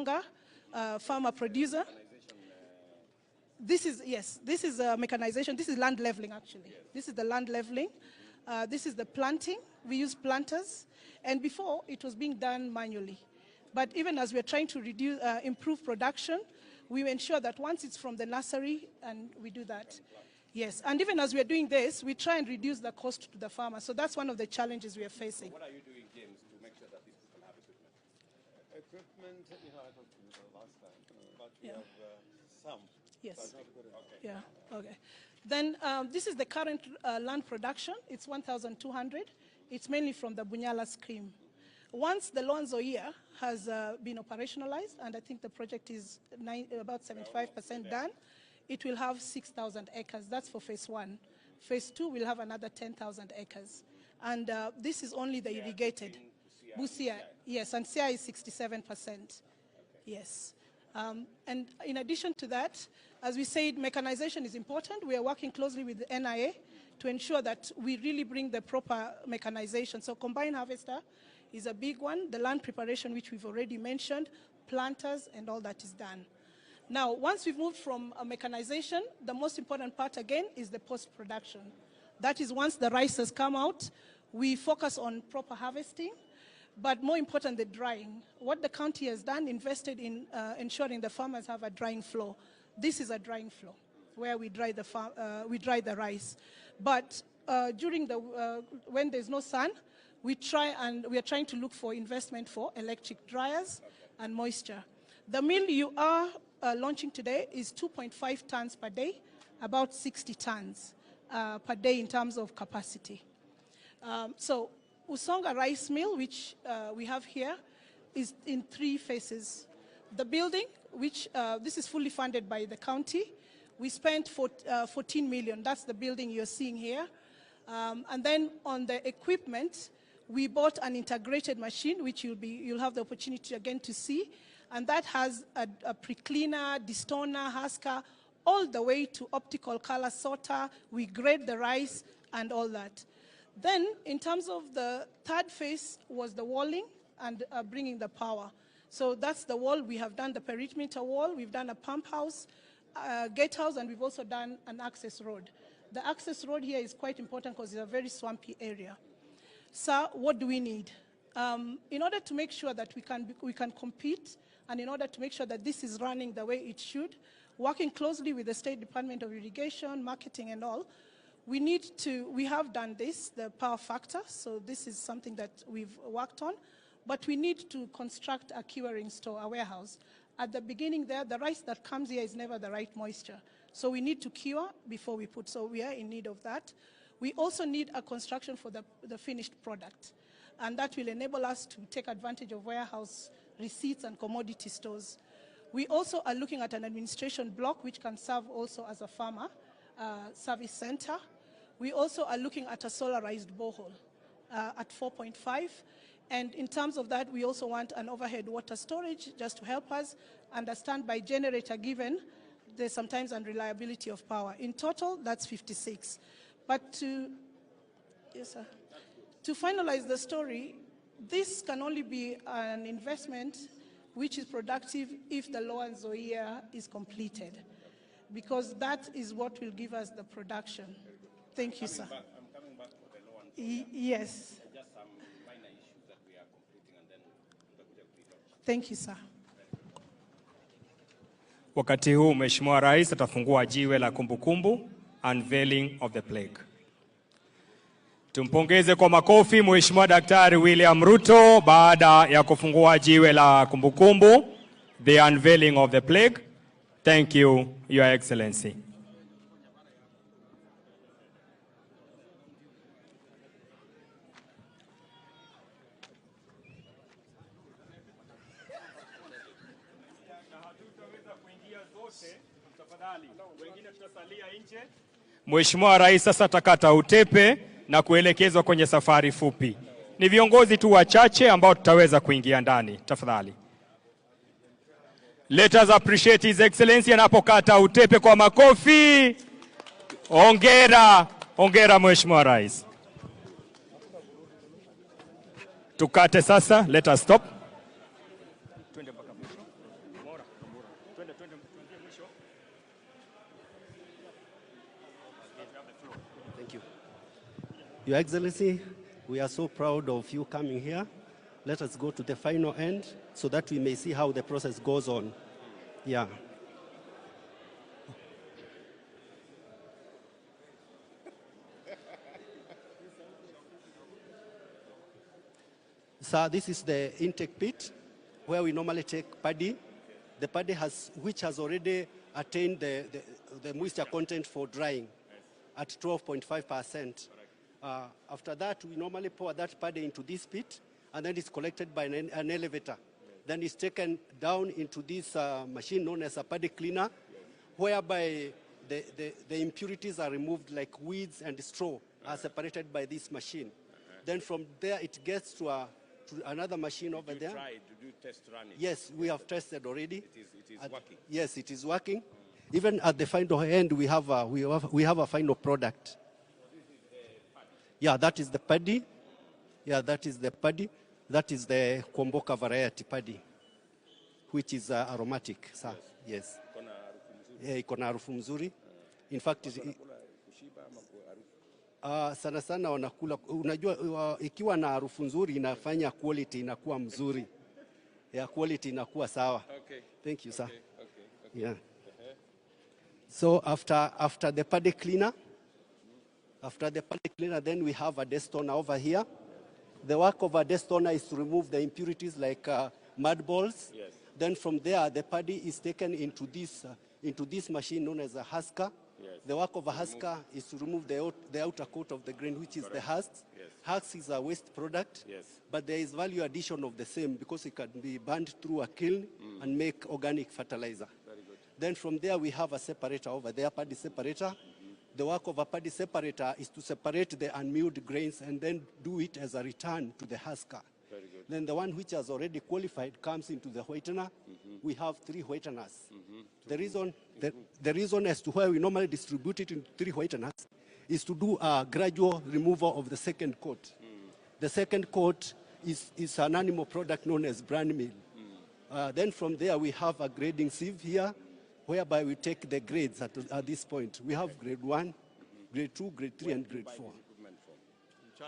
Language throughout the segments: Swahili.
Usonga farmer producer. This is, yes, this is mechanization. This is land leveling, actually. This is the land leveling. This is the planting. We use planters. And before, it was being done manually. But even as we're trying to reduce, improve production, we ensure that once it's from the nursery, and we do that. Yes, and even as we're doing this, we try and reduce the cost to the farmer. So that's one of the challenges we are facing. What are you doing, James, to make sure that these people have equipment? Equipment, I talked to you about last time, but we Yeah. have some. Yes. But not good enough. Yeah, okay. Then this is the current land production. It's 1,200. It's mainly from the Bunyala scheme. Once the Lower Nzoia has been operationalized, and I think the project is about 75% done, it will have 6,000 acres. That's for phase one. Phase two will have another 10,000 acres. And this is only the irrigated. Busia, yes, and Siaya is 67%. Yes. And in addition to that, as we said, mechanization is important. We are working closely with the NIA to ensure that we really bring the proper mechanization. So combine harvester is a big one, the land preparation, which we've already mentioned, planters, and all that is done. Now, once we've moved from mechanization, the most important part again is the post-production. That is, once the rice has come out, we focus on proper harvesting, but more important, the drying. What the county has done, invested in ensuring the farmers have a drying floor. This is a drying floor where we dry the, we dry the rice. But during the, when there's no sun, we try and we are trying to look for investment for electric dryers and moisture. The mill you are launching today is 2.5 tons per day, about 60 tons per day in terms of capacity. So Usonga Rice Mill, which we have here, is in three phases. The building, which this is fully funded by the county, we spent 14 million. That's the building you're seeing here. And then on the equipment, we bought an integrated machine, which you'll have the opportunity again to see. And that has a pre-cleaner, destoner, husker, all the way to optical color sorter. We grade the rice and all that. Then, in terms of the third phase was the walling and bringing the power. So that's the wall. We have done the perimeter wall. We've done a pump house, gatehouse, and we've also done an access road. The access road here is quite important because it's a very swampy area. Sir, what do we need? In order to make sure that we can compete, and in order to make sure that this is running the way it should, working closely with the State Department of Irrigation, marketing and all, we have done this, the power factor, so this is something that we've worked on, but we need to construct a curing store, a warehouse. At the beginning there, the rice that comes here is never the right moisture. So we need to cure before we put, so we are in need of that. We also need a construction for the finished product, and that will enable us to take advantage of warehouse receipts and commodity stores. We also are looking at an administration block which can serve also as a farmer service center. We also are looking at a solarized borehole at 4.5. And in terms of that, we also want an overhead water storage just to help us understand by generator given the sometimes unreliability of power. In total, that's 56. But to, yes, sir. To finalize the story, this can only be an investment which is productive if the Lower Nzoia is completed, because that is what will give us the production. Thank you, sir. I'm coming back for the Lower Nzoia. Yes. Just some minor issues that we are completing and then tutakuja kulilaunch. Thank you, sir. Wakati huu Mheshimiwa Rais atafungua jiwe la kumbukumbu, unveiling of the plaque. Tumpongeze kwa makofi Mheshimiwa Daktari William Ruto baada ya kufungua jiwe la kumbukumbu, the unveiling of the plaque. Thank you, Your Excellency. Mheshimiwa Rais sasa atakata utepe na kuelekezwa kwenye safari fupi. Ni viongozi tu wachache ambao tutaweza kuingia ndani. Tafadhali. Let us appreciate His Excellency anapokata utepe kwa makofi. Hongera, hongera Mheshimiwa Rais. Tukate sasa, let us stop. Twende mpaka mwisho. Twende, twende, tuanzie mwisho. Thank you. Your Excellency, we are so proud of you coming here. Let us go to the final end so that we may see how the process goes on. Yeah. Sir, this is the intake pit where we normally take paddy. The paddy which has already attained the moisture content for drying at 12.5%. After that, we normally pour that paddy into this pit, and then it's collected by an elevator. Then it's taken down into this machine known as a paddy cleaner, whereby the impurities are removed, like weeds and straw are separated by this machine. Then from there, it gets to another machine over there. Did you test run it? Yes, we have tested already. It is working. Yes, it is working. Even at the final end, we have a final product. Yeah, that is the paddy. Yeah, that is the paddy. That is the Kwamboka variety paddy, which is aromatic, sir. Yes. Yeah, iko na harufu mzuri. In fact, sana sana wanakula. Unajua, ikiwa na harufu nzuri inafanya quality inakuwa mzuri. Yeah, quality inakuwa sawa. Okay. Thank you, sir. Okay, okay, okay. Yeah. So after the paddy cleaner, then we have a destoner over here. The work of a destoner is to remove the impurities like mud balls. Yes. Then from there, the paddy is taken into this machine known as a husker. Yes. The work of a husker is to remove the outer coat of the grain, which is the husks. Yes. Husks is a waste product, Yes. but there is value addition of the same because it can be burned through a kiln and make organic fertilizer. Very good. Then from there, we have a separator over there, paddy separator. The work of a paddy separator is to separate the unmilled grains and then do it as a return to the husker. Very good. Then the one which has already qualified comes into the whitener. We have 3 whiteners. The reason as to why we normally distribute it into 3 whiteners is to do a gradual removal of the second coat. The second coat is an animal product known as bran meal. Then from there, we have a grading sieve here, whereby we take the grades at this point. We have grade 1, grade 2, grade 3, and grade 4.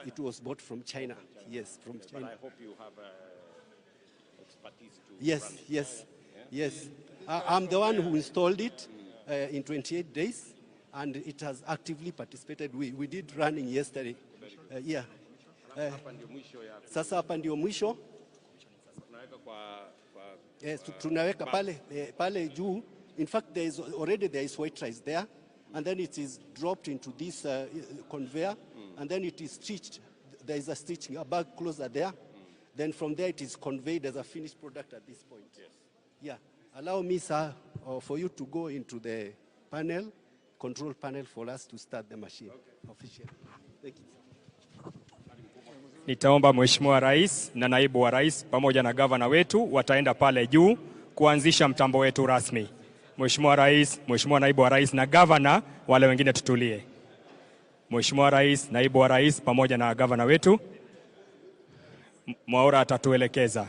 It was bought from China. Yes, from China. But I hope you have expertise to Yes, run it. yes, yes. I'm the one who installed it in 28 days, and it has actively participated. We did running yesterday. Yeah. Sasa hapa ndio mwisho. Yes, tunaweka pale juu. In fact, there is white rice there, and then it is dropped into this conveyor, and then it is stitched. There is a stitching, a bag closer there. Then from there it is conveyed as a finished product at this point. Yes. Yeah. Allow me, sir, for you to go into the panel, control panel, for us to start the machine officially. Thank you. Nitaomba Mheshimiwa Rais na Naibu wa Rais pamoja na gavana wetu wataenda pale juu kuanzisha mtambo wetu rasmi. Mheshimiwa Rais, Mheshimiwa Naibu wa Rais na gavana, wale wengine tutulie. Mheshimiwa Rais, Naibu wa Rais pamoja na gavana wetu, Mwaura atatuelekeza.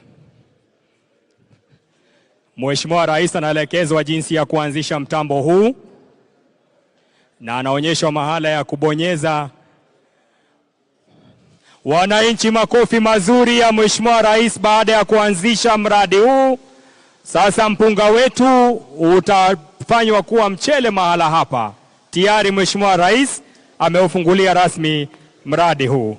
Mheshimiwa Rais anaelekezwa jinsi ya kuanzisha mtambo huu na anaonyeshwa mahala ya kubonyeza. Wananchi, makofi mazuri ya Mheshimiwa Rais baada ya kuanzisha mradi huu. Sasa mpunga wetu utafanywa kuwa mchele mahala hapa. Tayari Mheshimiwa Rais ameufungulia rasmi mradi huu.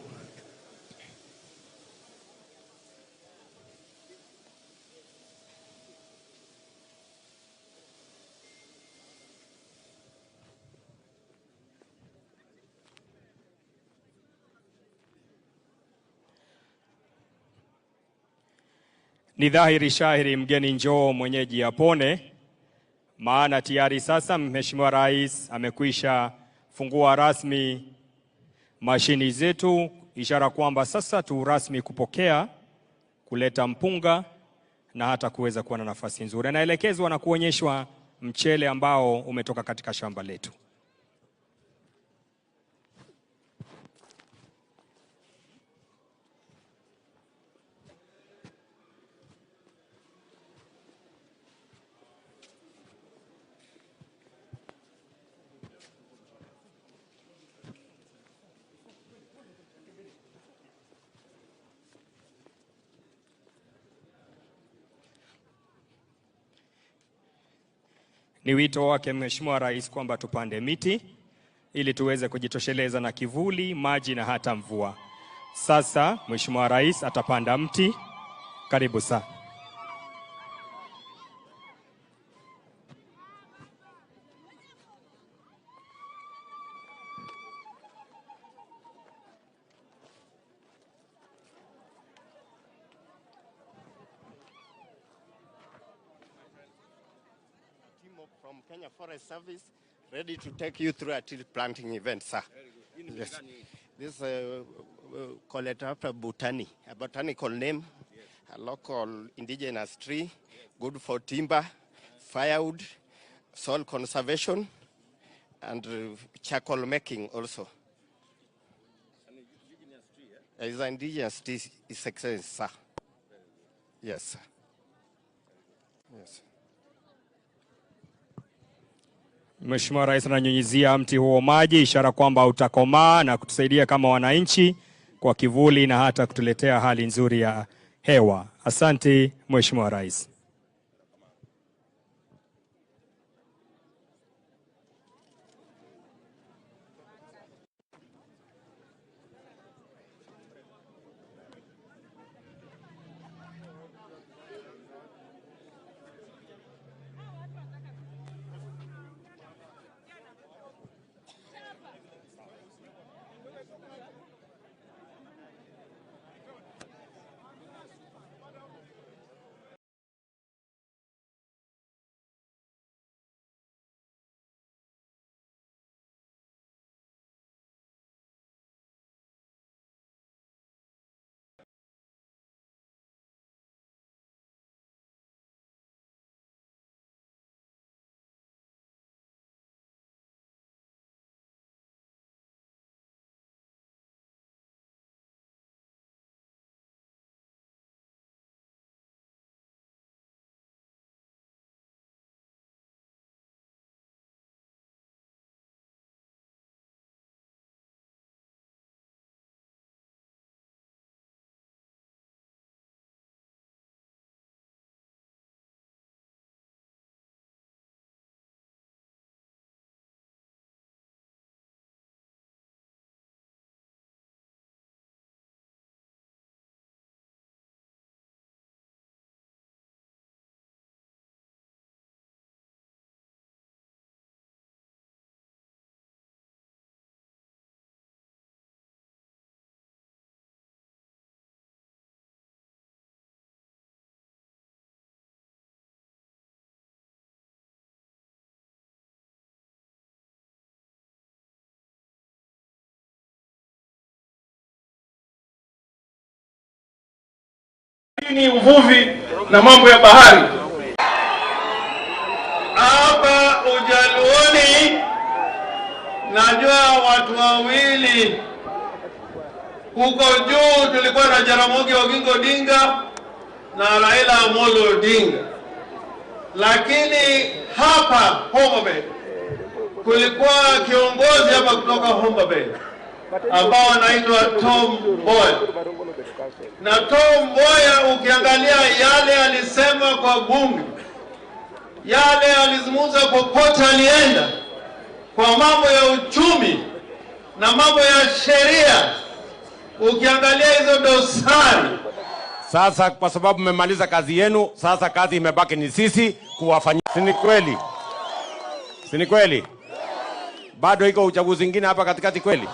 Ni dhahiri shahiri mgeni njoo mwenyeji apone, maana tayari sasa Mheshimiwa Rais amekwisha fungua rasmi mashini zetu, ishara kwamba sasa tu rasmi kupokea kuleta mpunga na hata kuweza kuwa na nafasi nzuri. Anaelekezwa na kuonyeshwa mchele ambao umetoka katika shamba letu. Ni wito wake Mheshimiwa Rais kwamba tupande miti ili tuweze kujitosheleza na kivuli, maji na hata mvua. Sasa Mheshimiwa Rais atapanda mti. Karibu sana. From Kenya Forest Service, ready to take you through a tree planting event, sir. Yes. This Colettapha botani, a botanical name, a local indigenous tree, good for timber, firewood, soil conservation, and charcoal making also. It's an indigenous tree, His Excellency, sir. Yes, sir. Yes. Mheshimiwa Rais ananyunyizia mti huo maji, ishara kwamba utakomaa na kutusaidia kama wananchi kwa kivuli na hata kutuletea hali nzuri ya hewa. Asante Mheshimiwa Rais. Ni uvuvi na mambo ya bahari. Hapa Ujaluoni najua watu wawili. Huko juu tulikuwa na Jaramogi Oginga Odinga na Raila Amolo Odinga. Lakini hapa Homa Bay kulikuwa kiongozi hapa kutoka Homa Bay ambao anaitwa Tom Mboya. Na Tom Mboya ukiangalia yale alisema kwa bunge, yale alizungumza popote alienda, kwa mambo ya uchumi na mambo ya sheria, ukiangalia hizo dosari. Sasa kwa sababu mmemaliza kazi yenu, sasa kazi imebaki ni sisi kuwafanyia. Si ni kweli? Si ni kweli? Bado iko uchaguzi mwingine hapa katikati kweli?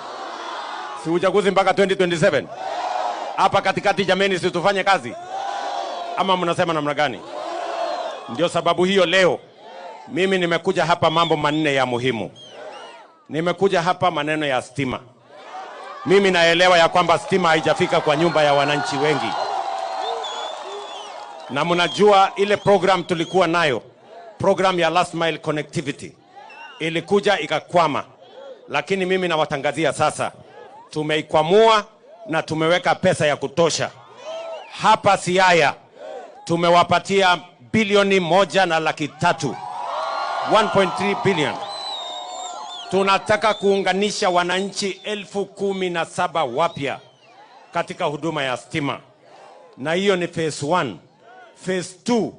Si uchaguzi mpaka 2027? Hapa katikati jameni, si tufanye kazi? Ama mnasema namna gani? Ndio sababu hiyo leo mimi nimekuja hapa mambo manne ya muhimu. Nimekuja hapa maneno ya stima. Mimi naelewa ya kwamba stima haijafika kwa nyumba ya wananchi wengi. Na mnajua ile program tulikuwa nayo, program ya last mile connectivity, ilikuja ikakwama. Lakini mimi nawatangazia sasa, tumeikwamua na tumeweka pesa ya kutosha. Hapa Siaya tumewapatia 1.3 bilioni, 1.3 billion. Tunataka kuunganisha wananchi 17,000 wapya katika huduma ya stima. Na hiyo ni phase 1. Phase 2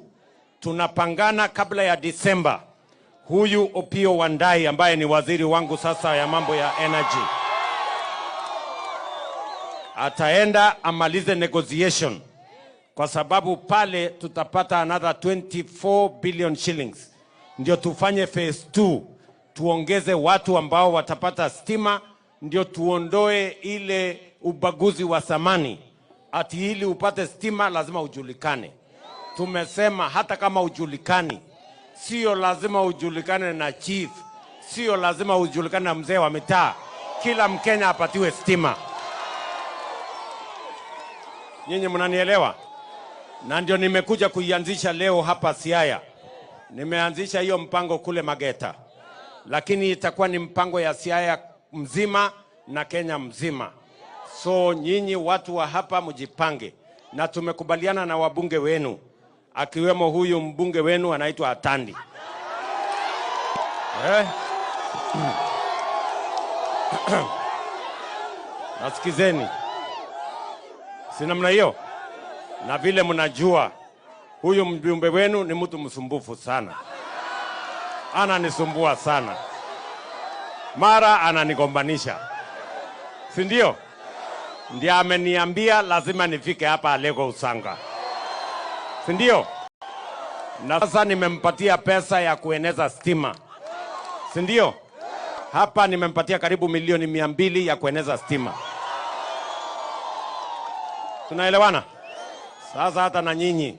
tunapangana kabla ya Disemba Huyu Opiyo Wandayi ambaye ni waziri wangu sasa ya mambo ya energy ataenda amalize negotiation, kwa sababu pale tutapata another 24 billion shillings, ndio tufanye phase 2, tuongeze watu ambao watapata stima, ndio tuondoe ile ubaguzi wa zamani ati ili upate stima lazima ujulikane. Tumesema hata kama ujulikani, sio lazima ujulikane na chief, sio lazima ujulikane na mzee wa mitaa. Kila Mkenya apatiwe stima. Nyinyi mnanielewa? Na ndio nimekuja kuianzisha leo hapa Siaya. Nimeanzisha hiyo mpango kule Mageta, lakini itakuwa ni mpango ya Siaya mzima na Kenya mzima. So nyinyi watu wa hapa mjipange, na tumekubaliana na wabunge wenu, akiwemo huyu mbunge wenu anaitwa Atandi, eh? Nasikizeni, si namna hiyo? Na vile mnajua huyu mjumbe wenu ni mtu msumbufu sana, ananisumbua sana, mara ananigombanisha, si ndio? Ndiye ameniambia lazima nifike hapa Alego Usanga, si ndio? Na sasa nimempatia pesa ya kueneza stima, si ndio? Hapa nimempatia karibu milioni 200 ya kueneza stima. Tunaelewana? Sasa hata na nyinyi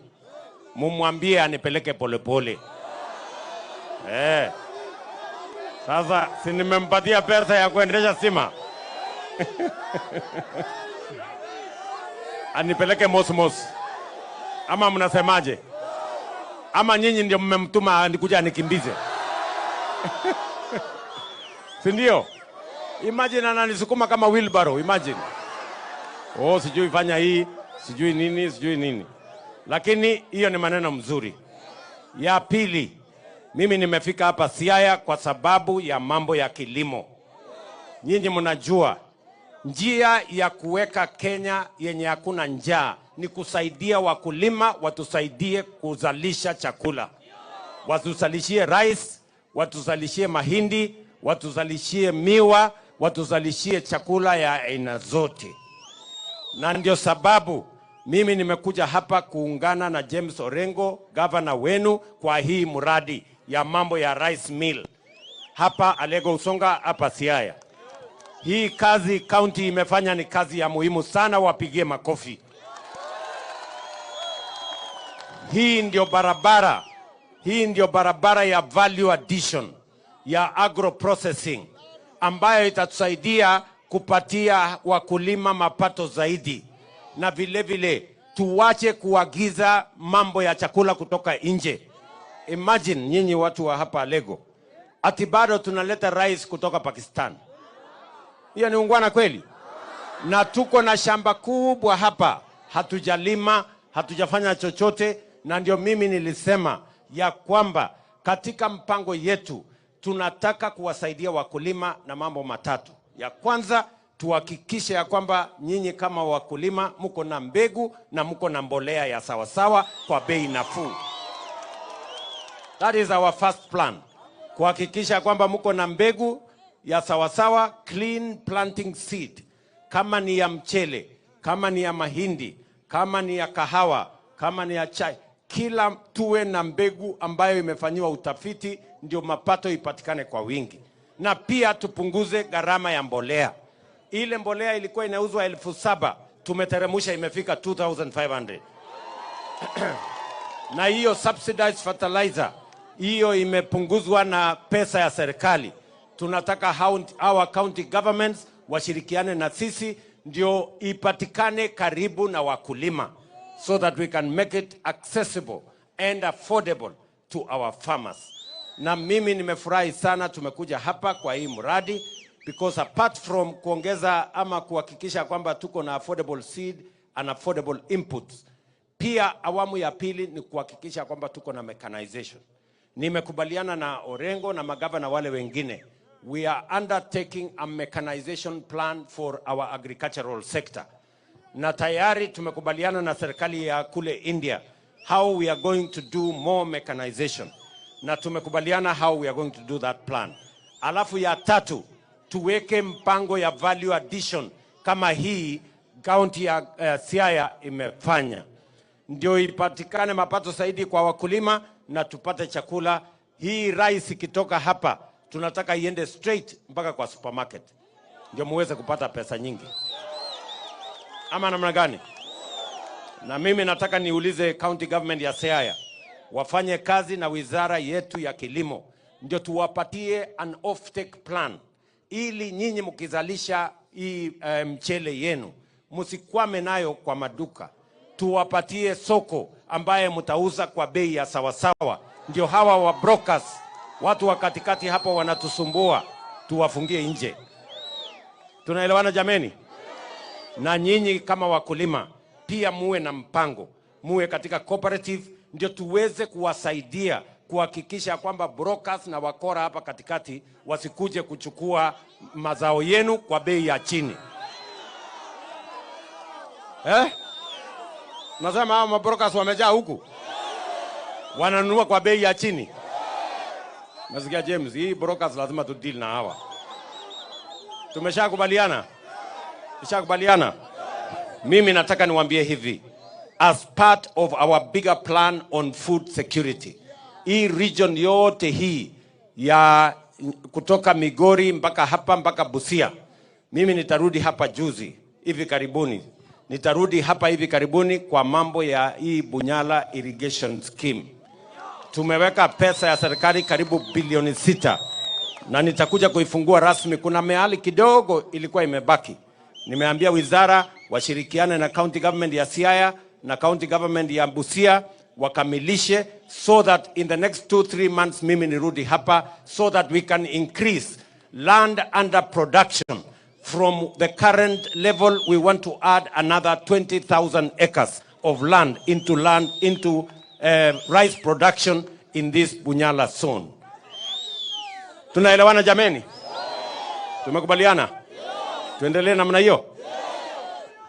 mumwambie anipeleke polepole. Eh. Sasa si nimempatia pesa ya kuendesha stima? Anipeleke mosmos. Ama mnasemaje? Ama nyinyi ndio mmemtuma anikuja anikimbize? Si ndio? Imagine ananisukuma kama wheelbarrow, imagine. Oh, sijui fanya hii, sijui nini, sijui nini. Lakini hiyo ni maneno mzuri. Ya pili, mimi nimefika hapa Siaya kwa sababu ya mambo ya kilimo. Nyinyi mnajua njia ya kuweka Kenya yenye hakuna njaa ni kusaidia wakulima watusaidie kuzalisha chakula. Watuzalishie rice, watuzalishie mahindi, watuzalishie miwa, watuzalishie chakula ya aina zote. Na ndio sababu mimi nimekuja hapa kuungana na James Orengo, gavana wenu, kwa hii mradi ya mambo ya rice mill hapa Alego Usonga, hapa Siaya. Hii kazi county imefanya ni kazi ya muhimu sana, wapigie makofi. Hii ndio barabara, hii ndio barabara ya value addition ya agro processing ambayo itatusaidia kupatia wakulima mapato zaidi, na vile vile tuwache kuagiza mambo ya chakula kutoka nje. Imagine nyinyi watu wa hapa Alego, ati bado tunaleta rice kutoka Pakistan. Hiyo ni ungwana kweli? Na tuko na shamba kubwa hapa, hatujalima, hatujafanya chochote, na ndio mimi nilisema ya kwamba katika mpango yetu tunataka kuwasaidia wakulima na mambo matatu. Ya kwanza, tuhakikishe ya kwamba nyinyi kama wakulima mko na mbegu na mko na mbolea ya sawasawa kwa bei nafuu. That is our first plan. Kuhakikisha kwamba mko na mbegu ya sawasawa, clean planting seed, kama ni ya mchele, kama ni ya mahindi, kama ni ya kahawa, kama ni ya chai, kila tuwe na mbegu ambayo imefanyiwa utafiti, ndio mapato ipatikane kwa wingi, na pia tupunguze gharama ya mbolea. Ile mbolea ilikuwa inauzwa 7,000, tumeteremusha imefika 2500 na hiyo subsidized fertilizer hiyo imepunguzwa na pesa ya serikali. Tunataka our county governments washirikiane na sisi ndio ipatikane karibu na wakulima, so that we can make it accessible and affordable to our farmers. Na mimi nimefurahi sana tumekuja hapa kwa hii mradi, because apart from kuongeza ama kuhakikisha kwamba tuko na affordable seed and affordable inputs, pia awamu ya pili ni kuhakikisha kwamba tuko na mechanization. Nimekubaliana na Orengo na magavana wale wengine. We are undertaking a mechanization plan for our agricultural sector. Na tayari tumekubaliana na serikali ya kule India how we are going to do more mechanization. na tumekubaliana how we are going to do that plan. Alafu ya tatu, tuweke mpango ya value addition kama hii kaunti ya Siaya imefanya, ndio ipatikane mapato zaidi kwa wakulima na tupate chakula. Hii rice ikitoka hapa, tunataka iende straight mpaka kwa supermarket, ndio muweze kupata pesa nyingi, ama namna gani? Na mimi nataka niulize county government ya Siaya wafanye kazi na wizara yetu ya kilimo, ndio tuwapatie an off-take plan, ili nyinyi mkizalisha hii mchele yenu msikwame nayo kwa maduka, tuwapatie soko ambaye mtauza kwa bei ya sawasawa. Ndio hawa wa brokers, watu wa katikati hapo wanatusumbua, tuwafungie nje. Tunaelewana jameni? Na nyinyi kama wakulima pia muwe na mpango, muwe katika cooperative, ndio tuweze kuwasaidia kuhakikisha kwamba brokers na wakora hapa katikati wasikuje kuchukua mazao yenu kwa bei ya chini. Eh? Nasema hao mabrokers wamejaa huku, wananunua kwa bei ya chini. Nasikia James, hii brokers lazima tu deal na hawa. Tumeshakubaliana? Tumeshakubaliana? Mimi nataka niwaambie hivi, as part of our bigger plan on food security, hii region yote hii ya kutoka Migori mpaka hapa mpaka Busia, mimi nitarudi hapa juzi hivi karibuni, nitarudi hapa hivi karibuni kwa mambo ya hii Bunyala irrigation scheme. Tumeweka pesa ya serikali karibu bilioni 6 na nitakuja kuifungua rasmi. Kuna mehali kidogo ilikuwa imebaki. Nimeambia wizara washirikiane na county government ya Siaya na county government ya Busia wakamilishe, so that in the next 2-3 months mimi nirudi hapa so that we can increase land under production from the current level. We want to add another 20,000 acres of land into rice production in this Bunyala zone. Tunaelewana jameni? Tumekubaliana? Tuendelee namna hiyo?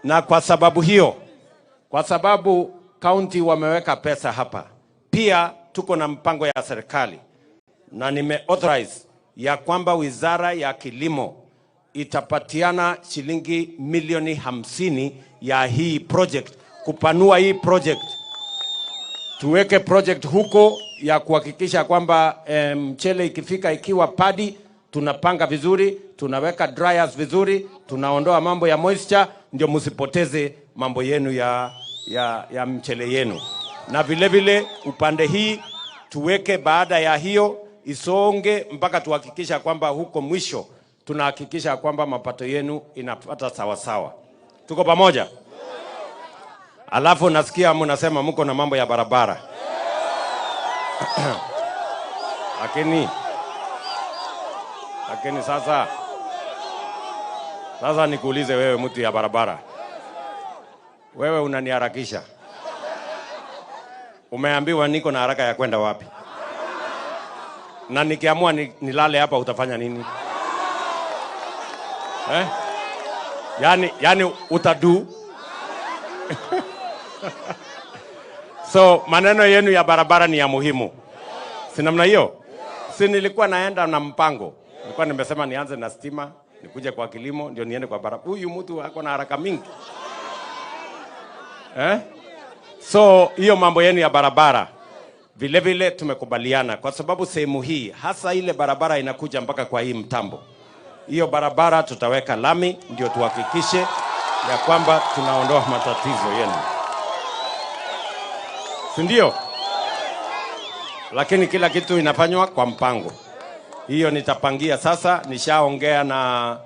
Na kwa sababu hiyo, kwa sababu county wameweka pesa hapa, pia tuko na mpango ya serikali na nime authorize ya kwamba wizara ya kilimo itapatiana shilingi milioni 50 ya hii project, kupanua hii project, tuweke project huko ya kuhakikisha kwamba mchele ikifika ikiwa paddy, tunapanga vizuri, tunaweka dryers vizuri, tunaondoa mambo ya moisture, ndio msipoteze mambo yenu ya mchele yenu. Na vile vile upande hii tuweke baada ya hiyo isonge mpaka tuhakikisha kwamba huko mwisho tunahakikisha kwamba mapato yenu inapata sawasawa. Tuko pamoja? Alafu nasikia mnasema mko na mambo ya barabara, lakini sasa nikuulize wewe, mtu ya barabara, wewe unaniharakisha. Umeambiwa niko na haraka ya kwenda wapi? Na nikiamua nilale hapa utafanya nini? Eh? Yani utadu. So maneno yenu ya barabara ni ya muhimu, si namna hiyo? Si nilikuwa naenda na mpango, nilikuwa nimesema nianze na stima, nikuje kwa kilimo, ndio niende kwa barabara. Huyu mtu ako na haraka mingi, eh? So hiyo mambo yenu ya barabara vile vile tumekubaliana, kwa sababu sehemu hii hasa ile barabara inakuja mpaka kwa hii mtambo, hiyo barabara tutaweka lami, ndio tuhakikishe ya kwamba tunaondoa matatizo yenu, si ndio? Lakini kila kitu inafanywa kwa mpango. Hiyo nitapangia sasa. Nishaongea na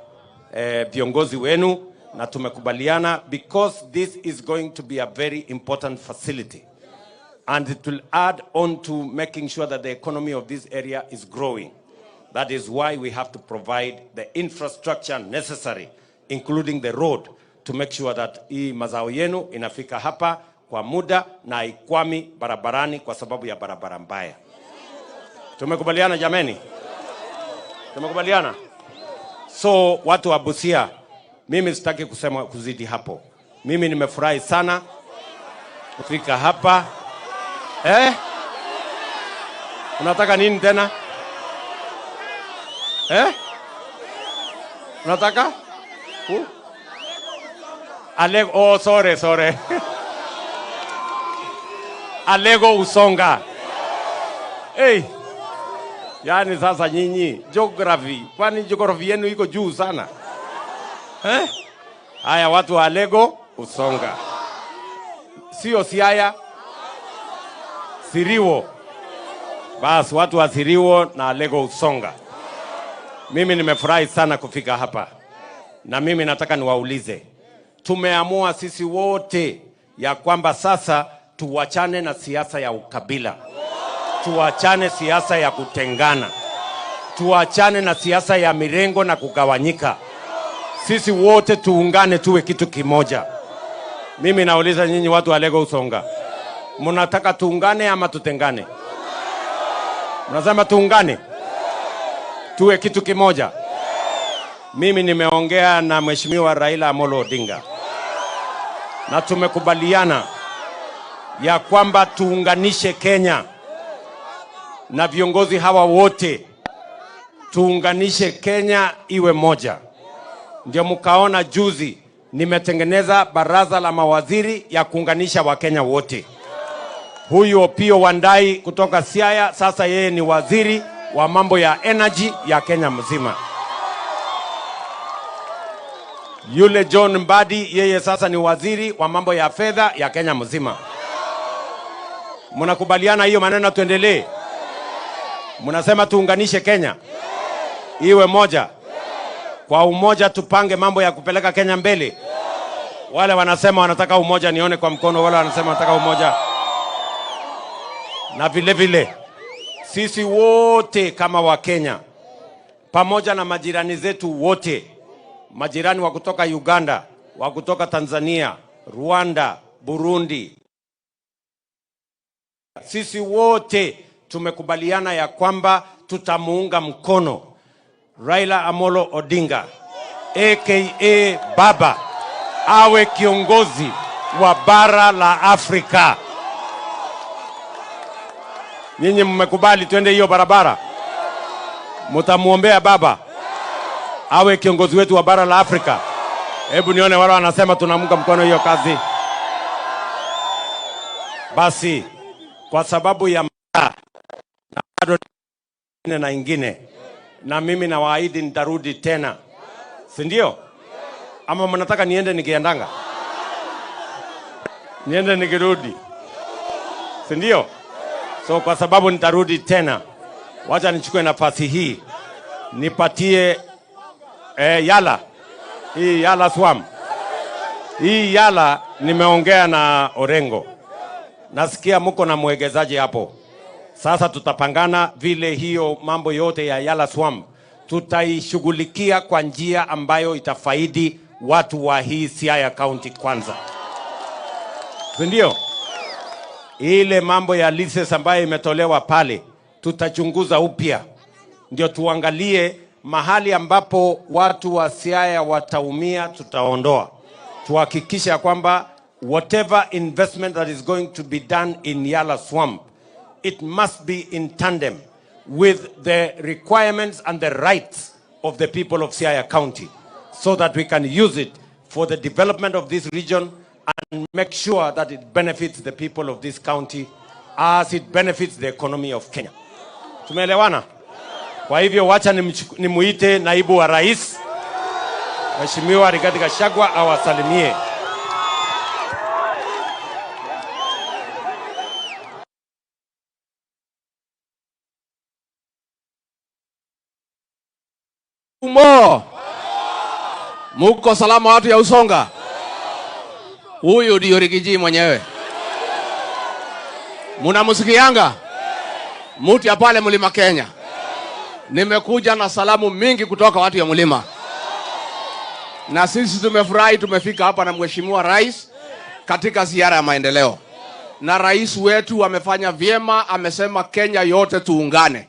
viongozi wenu na tumekubaliana because this is going to be a very important facility and it will add on to making sure that the economy of this area is growing. That is why we have to provide the infrastructure necessary, including the road, to make sure that hii mazao yenu inafika hapa kwa muda na haikwami barabarani kwa sababu ya barabara mbaya. Tumekubaliana jameni? Tumekubaliana? So watu wa Busia, mimi sitaki kusema kuzidi hapo. Mimi nimefurahi sana kufika hapa. Eh? Unataka nini tena? Eh? Unataka? Alego, oh, sorry, sorry. Alego Usonga. Hey. Yaani sasa nyinyi geography, kwani geography yenu iko juu sana? Eh? Haya, watu wa Alego Usonga. Sio Siaya, Siriwo. Bas, watu wa Siriwo na Alego Usonga. Mimi nimefurahi sana kufika hapa. Na mimi nataka niwaulize. Tumeamua sisi wote ya kwamba sasa tuwachane na siasa ya ukabila. Tuachane siasa ya kutengana. Tuachane na siasa ya mirengo na kugawanyika. Sisi wote tuungane tuwe kitu kimoja. Mimi nauliza nyinyi watu wa Alego Usonga, mnataka tuungane ama tutengane? Mnasema tuungane, tuwe kitu kimoja. Mimi nimeongea na Mheshimiwa Raila Amolo Odinga na tumekubaliana ya kwamba tuunganishe Kenya na viongozi hawa wote, tuunganishe Kenya iwe moja. Ndio mkaona juzi nimetengeneza baraza la mawaziri ya kuunganisha Wakenya wote. Huyu Opiyo Wandayi kutoka Siaya sasa yeye ni waziri wa mambo ya energy ya Kenya mzima. Yule John Mbadi yeye sasa ni waziri wa mambo ya fedha ya Kenya mzima. Mnakubaliana hiyo maneno tuendelee? Mnasema tuunganishe Kenya iwe moja. Kwa umoja tupange mambo ya kupeleka Kenya mbele. Wale wanasema wanataka umoja, nione kwa mkono wale wanasema wanataka umoja. Na vile vile sisi wote kama wa Kenya pamoja na majirani zetu wote, majirani wa kutoka Uganda, wa kutoka Tanzania, Rwanda, Burundi, sisi wote tumekubaliana ya kwamba tutamuunga mkono Raila Amolo Odinga aka Baba awe kiongozi wa bara la Afrika. Nyinyi mmekubali twende hiyo barabara? Mtamuombea Baba awe kiongozi wetu wa bara la Afrika? Hebu nione wale wanasema tunamunga mkono hiyo kazi. Basi kwa sababu ya na bado na ingine, na mimi nawaahidi nitarudi tena, si ndio? Ama mnataka niende nikiendanga? Niende nikirudi, si ndio? So kwa sababu nitarudi tena, wacha nichukue nafasi hii nipatie Yala hii, Yala Swam hii Yala. Nimeongea na Orengo, nasikia mko na mwegezaji hapo. Sasa tutapangana vile hiyo mambo yote ya Yala Swamp tutaishughulikia kwa njia ambayo itafaidi watu wa hii Siaya County kwanza, si ndio? Ile mambo ya leases ambayo imetolewa pale tutachunguza upya, ndio tuangalie mahali ambapo watu wa Siaya wataumia, tutaondoa. Tuhakikisha kwamba whatever investment that is going to be done in Yala Swamp, it must be in tandem with the requirements and the rights of the people of Siaya County, so that we can use it for the development of this region and make sure that it benefits the people of this county as it benefits the economy of Kenya. Tumeelewana? Kwa hivyo wacha nimuite naibu wa rais Mheshimiwa Rigathi Gachagua awasalimie. Mo. Muko salama watu ya Usonga? Huyu ndio Rigiji mwenyewe. Munamusikianga? Muti ya pale Mlima Kenya. Nimekuja na salamu mingi kutoka watu ya mlima. Na sisi tumefurahi tumefika hapa na Mheshimiwa Rais katika ziara ya maendeleo. Na rais wetu amefanya vyema, amesema Kenya yote tuungane,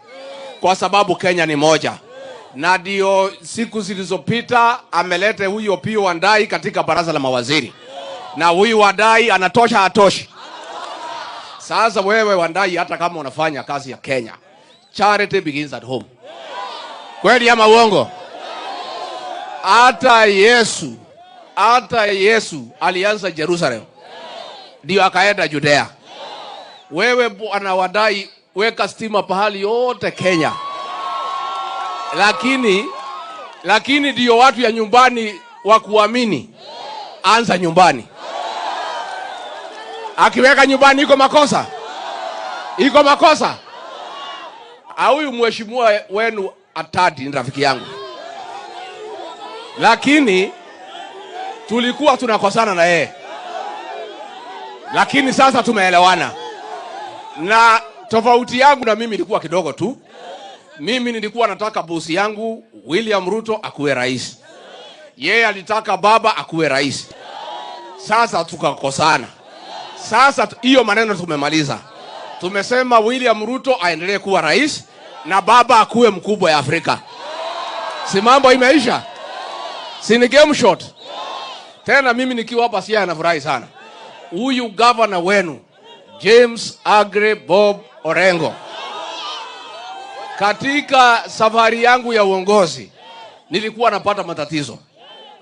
kwa sababu Kenya ni moja. Na ndio siku zilizopita amelete huyu Opiyo Wandayi katika baraza la mawaziri. Na huyu Wandayi anatosha, hatoshi? Sasa wewe Wandayi, hata kama unafanya kazi ya Kenya, Charity begins at home. Kweli ama uongo? Hata Yesu alianza Jerusalem, ndio akaenda Judea. Wewe Bwana Wadai, weka stima pahali yote Kenya, lakini ndio watu ya nyumbani wa kuamini. Anza nyumbani. Akiweka nyumbani iko makosa? Iko makosa? Huyu mheshimiwa wenu Atadi ni rafiki yangu, lakini tulikuwa tunakosana na yeye, lakini sasa tumeelewana. Na tofauti yangu na mimi ilikuwa kidogo tu. Mimi nilikuwa nataka bosi yangu William Ruto akuwe rais, yeye alitaka baba akuwe rais. Sasa tukakosana. Sasa hiyo maneno tumemaliza. Tumesema William Ruto aendelee kuwa rais na baba akuwe mkubwa ya Afrika. Si mambo imeisha? Si ni game shot? Tena mimi nikiwa hapa Siaya nafurahi sana. Huyu governor wenu James Aggrey Bob Orengo, katika safari yangu ya uongozi nilikuwa napata matatizo,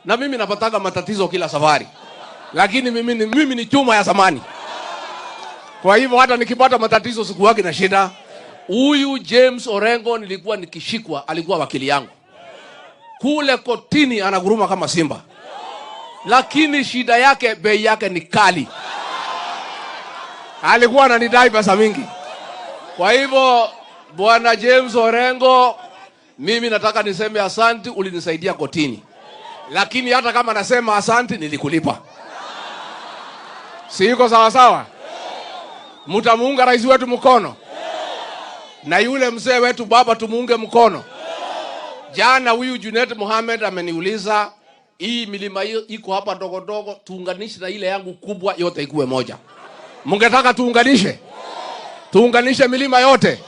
na mimi napataga matatizo kila safari, lakini mimi ni chuma ya zamani. Kwa hivyo hata nikipata matatizo sikuwagi na shida. Huyu James Orengo nilikuwa nikishikwa, alikuwa wakili yangu kule kotini, anaguruma kama simba, lakini shida yake, bei yake ni kali. Alikuwa ananidai pesa mingi. Kwa hivyo Bwana James Orengo, mimi nataka niseme asanti, ulinisaidia kotini, lakini hata kama nasema asanti, nilikulipa. Si iko sawa sawa? Mtamuunga rais wetu mkono, na yule mzee wetu baba tumuunge mkono. Jana huyu Junet Mohamed ameniuliza, hii milima hiyo iko hapa ndogo ndogo, tuunganishe na ile yangu kubwa, yote ikuwe moja. Mungetaka tuunganishe? Tuunganishe milima yote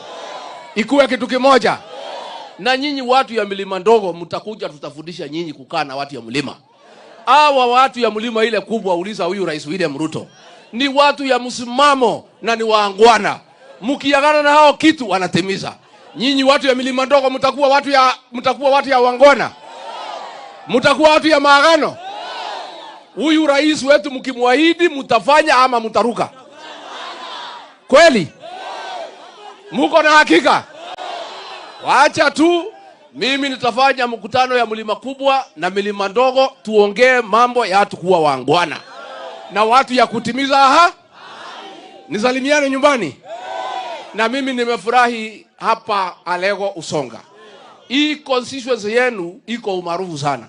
ikuwe kitu kimoja. Na nyinyi watu ya milima ndogo mtakuja, tutafundisha nyinyi kukaa na watu ya mlima. Hawa watu ya mlima ile kubwa, uliza huyu Rais William Ruto, ni watu ya msimamo na ni waangwana. Mkiagana na hao kitu wanatimiza. Nyinyi watu ya milima ndogo mtakuwa watu ya wangwana, mtakuwa watu ya maagano. Huyu rais wetu mkimwahidi mtafanya ama mtaruka? Kweli? Muko na hakika? Wacha tu mimi nitafanya mkutano ya mlima kubwa na milima ndogo, tuongee mambo ya watu kuwa wangwana na watu ya kutimiza. Aha, nisalimiane nyumbani. Na mimi nimefurahi hapa Alego Usonga. Hii constituency yenu iko umaarufu sana.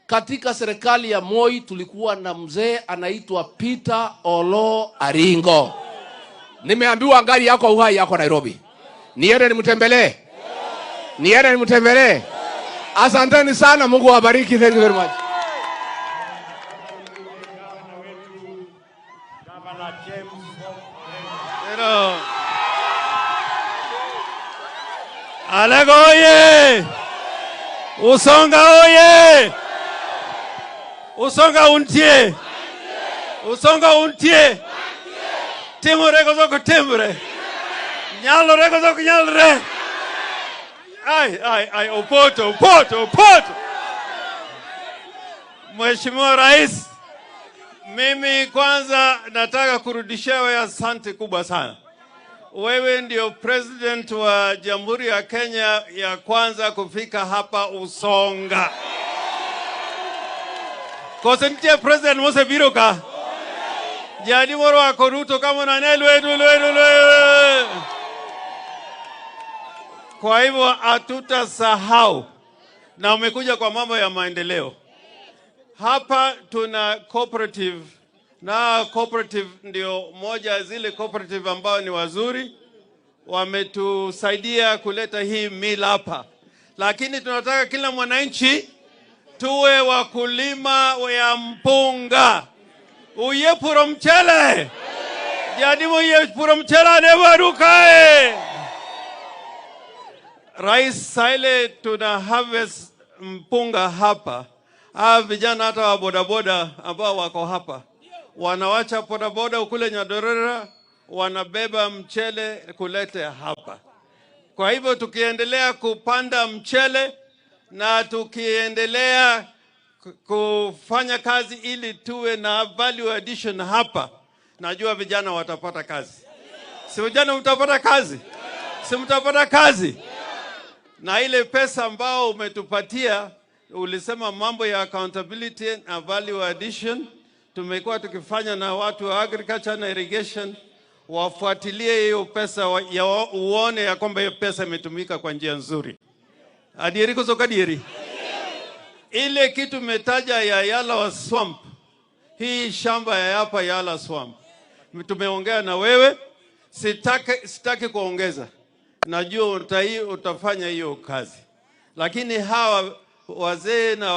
Katika serikali ya Moi tulikuwa na mzee anaitwa Peter Olo Aringo. Nimeambiwa gari yako uhai yako Nairobi. Niende nimtembelee. Niende nimtembelee. Asanteni sana, Mungu awabariki. Thank you very much. Alego oye! Usonga oye! Usonga untie! Usonga untie! Timure kozoko timure! Nyalore kozoko nyalore! Ai, ai, ai, Opoto, Opoto, Opoto! Mheshimiwa Rais, mimi kwanza nataka kurudishia wewe asante kubwa sana. Wewe ndio president wa Jamhuri ya Kenya ya kwanza kufika hapa Usonga. Kose nitie president mosebiro ka. Jadi morwako Ruto kama nane lwedu lwedu lwedu. Kwa hivyo hatutasahau, na umekuja kwa mambo ya maendeleo. Hapa tuna cooperative, na cooperative ndio moja zile cooperative ambao ni wazuri, wametusaidia kuleta hii mill hapa. Lakini tunataka kila mwananchi tuwe wakulima ya mpunga. Uye puro mchele. Jadimu uye puro mchele anebarukae. Rais, saile tuna harvest mpunga hapa. Hawa vijana hata wa bodaboda ambao wako hapa wanawacha bodaboda kule Nyadorera, wanabeba mchele kulete hapa. Kwa hivyo tukiendelea kupanda mchele na tukiendelea kufanya kazi ili tuwe na value addition hapa, najua vijana watapata kazi. Si vijana mtapata kazi? Si mtapata kazi? Na ile pesa ambao umetupatia, ulisema mambo ya accountability na value addition, tumekuwa tukifanya na watu wa agriculture na irrigation wafuatilie hiyo pesa uone ya kwamba hiyo pesa imetumika kwa njia nzuri. Adieri koso kadieri? Ile kitu umetaja ya Yala Swamp, hii shamba ya hapa Yala Swamp, tumeongea na wewe, sitaki kuongeza, najua utafanya hiyo kazi, lakini hawa wazee na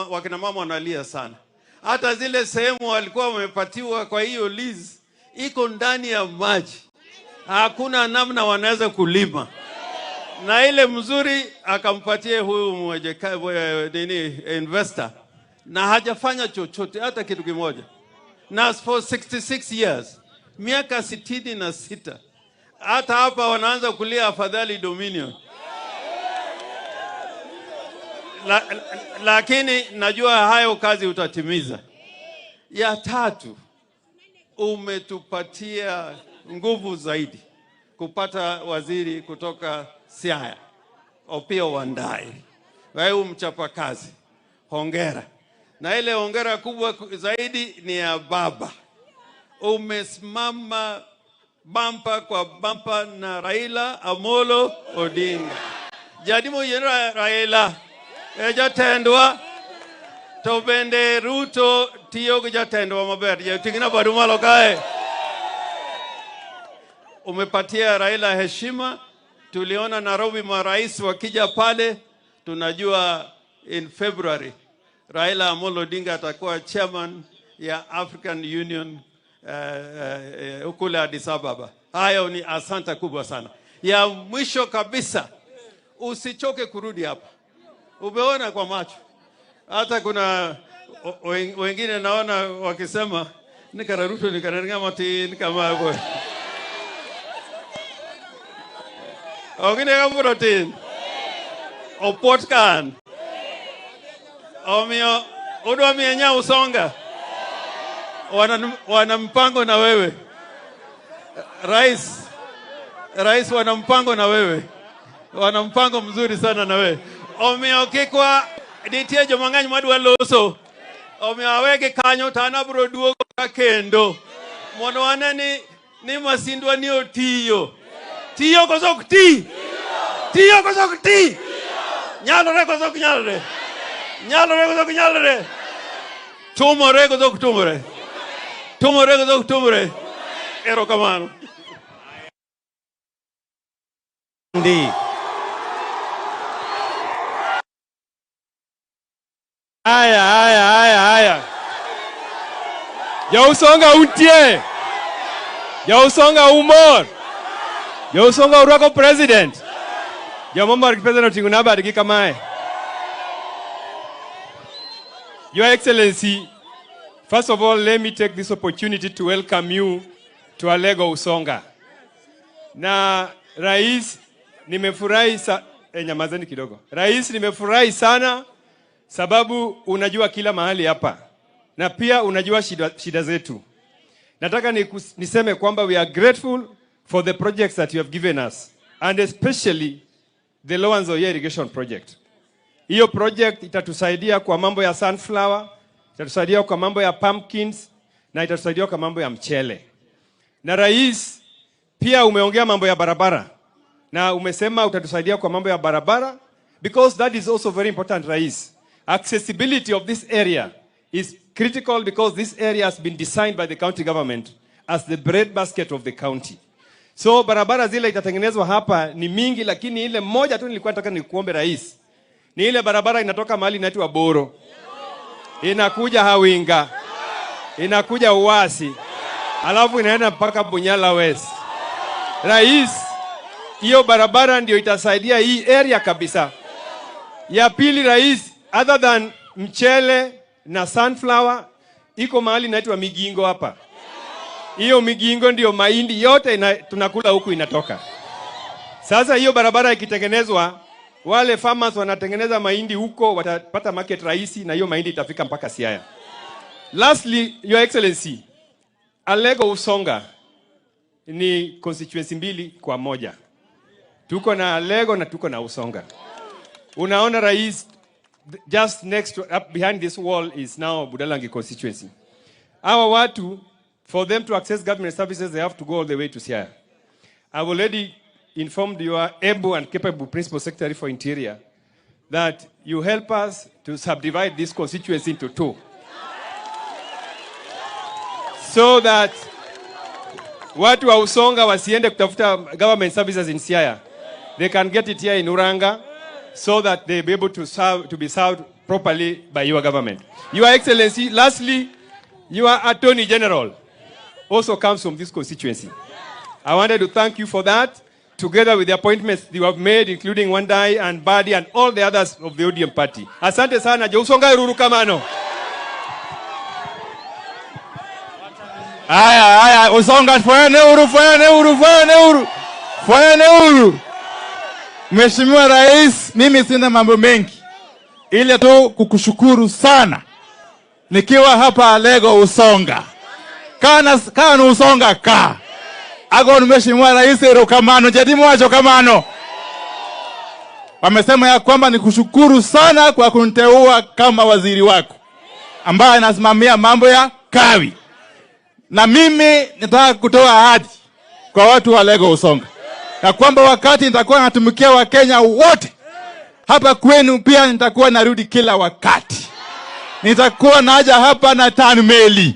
wakina mama wanalia sana. Hata zile sehemu walikuwa wamepatiwa kwa hiyo lease iko ndani ya maji, hakuna namna wanaweza kulima. Na ile mzuri akampatie huyu nini investor, na hajafanya chochote hata kitu kimoja, na for 66 years, miaka 66, hata hapa wanaanza kulia afadhali Dominion. Lakini najua hayo kazi utatimiza. Ya tatu, umetupatia nguvu zaidi kupata waziri kutoka Siaya, Opiyo Wandayi. Wewe mchapakazi, hongera. Na ile hongera kubwa zaidi ni ya baba. Umesimama bampa kwa bampa na Raila Amolo Odinga. Jadimo yena Raila jatendwa to bende Ruto tiyo gi jatendwa maber. Ting'na badu malo kae. Umepatia Raila heshima. Tuliona Nairobi marais wakija pale, tunajua in February Raila Amolo Odinga atakuwa chairman ya African Union kule Addis Ababa. Hayo ni asante kubwa sana. Ya mwisho kabisa, usichoke kurudi hapa. Umeona kwa macho. Hata kuna wengine naona wakisema nikararuto nikararinga matin kama hapo. Wengine kama tin. Opot kan. Omio udwa mienya usonga. Wana mpango na wewe. Rais wana mpango na wewe. Wana mpango mzuri sana na wewe. Omio kikwa nitie jomang'eny madwa loso. Omiyo awegi kanyo to an abiro duogo ka kendo. Mondo wane ni masindwa ni otiyo. Tiyo koso ok ti? Tiyo koso ok ti? Nyalore koso ok nyalore? Nyalore koso ok nyalore? Tumore koso ok tumore? Tumore koso ok tumore? Erokamano. Ndi. Haya, haya, haya, haya. Jousonga untie. Jousonga umor. Jousonga urwako president. Jomomor gi president oting'o nabadgi kamae. Your Excellency, first of all, let me take this opportunity to welcome you to Alego Usonga. Na Rais, nimefurahi nyamazeni kidogo. Rais, nimefurahi sana sababu unajua kila mahali hapa. Na pia unajua shida zetu. Nataka niseme kwamba we are grateful for the projects that you have given us, and especially the Lower Nzoia Irrigation Project. Hiyo project itatusaidia kwa mambo ya sunflower, itatusaidia kwa mambo ya pumpkins, na itatusaidia kwa mambo ya mchele. Na Rais, pia umeongea mambo ya barabara. Na umesema utatusaidia kwa mambo ya barabara, because that is also very important, Rais. Accessibility of this area is critical because this area has been designed by the county government as the breadbasket of the county. So barabara zile itatengenezwa hapa ni mingi, lakini ile moja tu nilikuwa nataka nikuombe Rais, ni ile barabara inatoka mahali inaitwa Boro, inakuja Hawinga, inakuja Uwasi, alafu inaenda mpaka Bunyala West. Rais, hiyo barabara ndio itasaidia hii area kabisa. Ya pili Rais, other than mchele na sunflower, iko mahali inaitwa Migingo hapa. Hiyo Migingo ndio mahindi yote tunakula huku inatoka. Sasa hiyo barabara ikitengenezwa, wale farmers wanatengeneza mahindi huko watapata market rahisi, na hiyo mahindi itafika mpaka Siaya. Lastly, Your Excellency, Alego Usonga ni constituency mbili kwa moja. Tuko na Alego na tuko na Usonga. Unaona rais, just next to, up behind this wall is now Budalangi constituency. Hawa watu, for them to access government services, they have to go all the way to Siaya. I've already informed your able and capable Principal Secretary for Interior that you help us to subdivide this constituency into two, so that watu wa Usonga wasiende kutafuta government services in Siaya. They can get it here in Uranga so that they be able to be served properly by your government. Your Excellency, lastly, your Attorney General also comes from this constituency. I wanted to thank you for that, together with the appointments you have made, including Wandayi and Mbadi and all the others of the ODM party. Asante sana, Jousonga erokamano. Haya, haya, Usonga fwene uru, fwene uru, fwene uru. Fwene uru. Mheshimiwa Rais, mimi sina mambo mengi, ile tu kukushukuru sana nikiwa hapa Alego Usonga. Kana kana Usonga ka. Agon Mheshimiwa Rais erokamano, jadimu wacho kamano. Wamesema ya kwamba nikushukuru sana kwa kuniteua kama waziri wako ambaye anasimamia mambo ya kawi. Na mimi nataka kutoa ahadi kwa watu wa Alego Usonga ya kwamba wakati nitakuwa natumikia Wakenya wote hapa kwenu, pia nitakuwa narudi kila wakati. Nitakuwa naja hapa na tan meli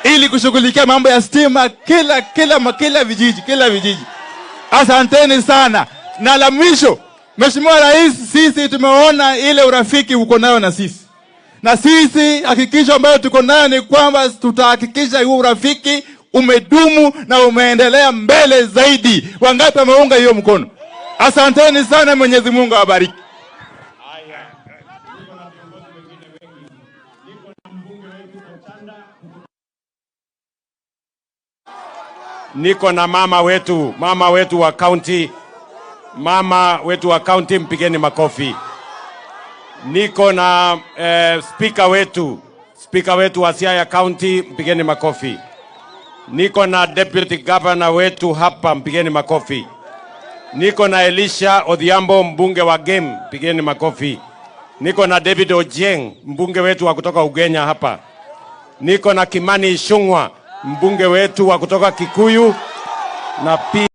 ili kushughulikia mambo ya stima kila kila kila vijiji, kila vijiji. Asanteni sana. Na la mwisho, Mheshimiwa Rais, sisi tumeona ile urafiki uko nayo na sisi, na sisi hakikisho ambayo tuko nayo ni kwamba tutahakikisha huu urafiki umedumu na umeendelea mbele zaidi. Wangapi wameunga hiyo mkono? Asanteni sana, Mwenyezi Mungu awabariki. Niko na mama wetu wa county, mama wetu wa county, mpigeni makofi. Niko na speaker wetu wa Siaya County, mpigeni makofi. Niko na deputy governor wetu hapa, mpigeni makofi. Niko na Elisha Odhiambo, mbunge wa Game, mpigeni makofi. Niko na David Ojieng, mbunge wetu wa kutoka Ugenya hapa. Niko na Kimani Ichung'wah, mbunge wetu wa kutoka Kikuyu, na pia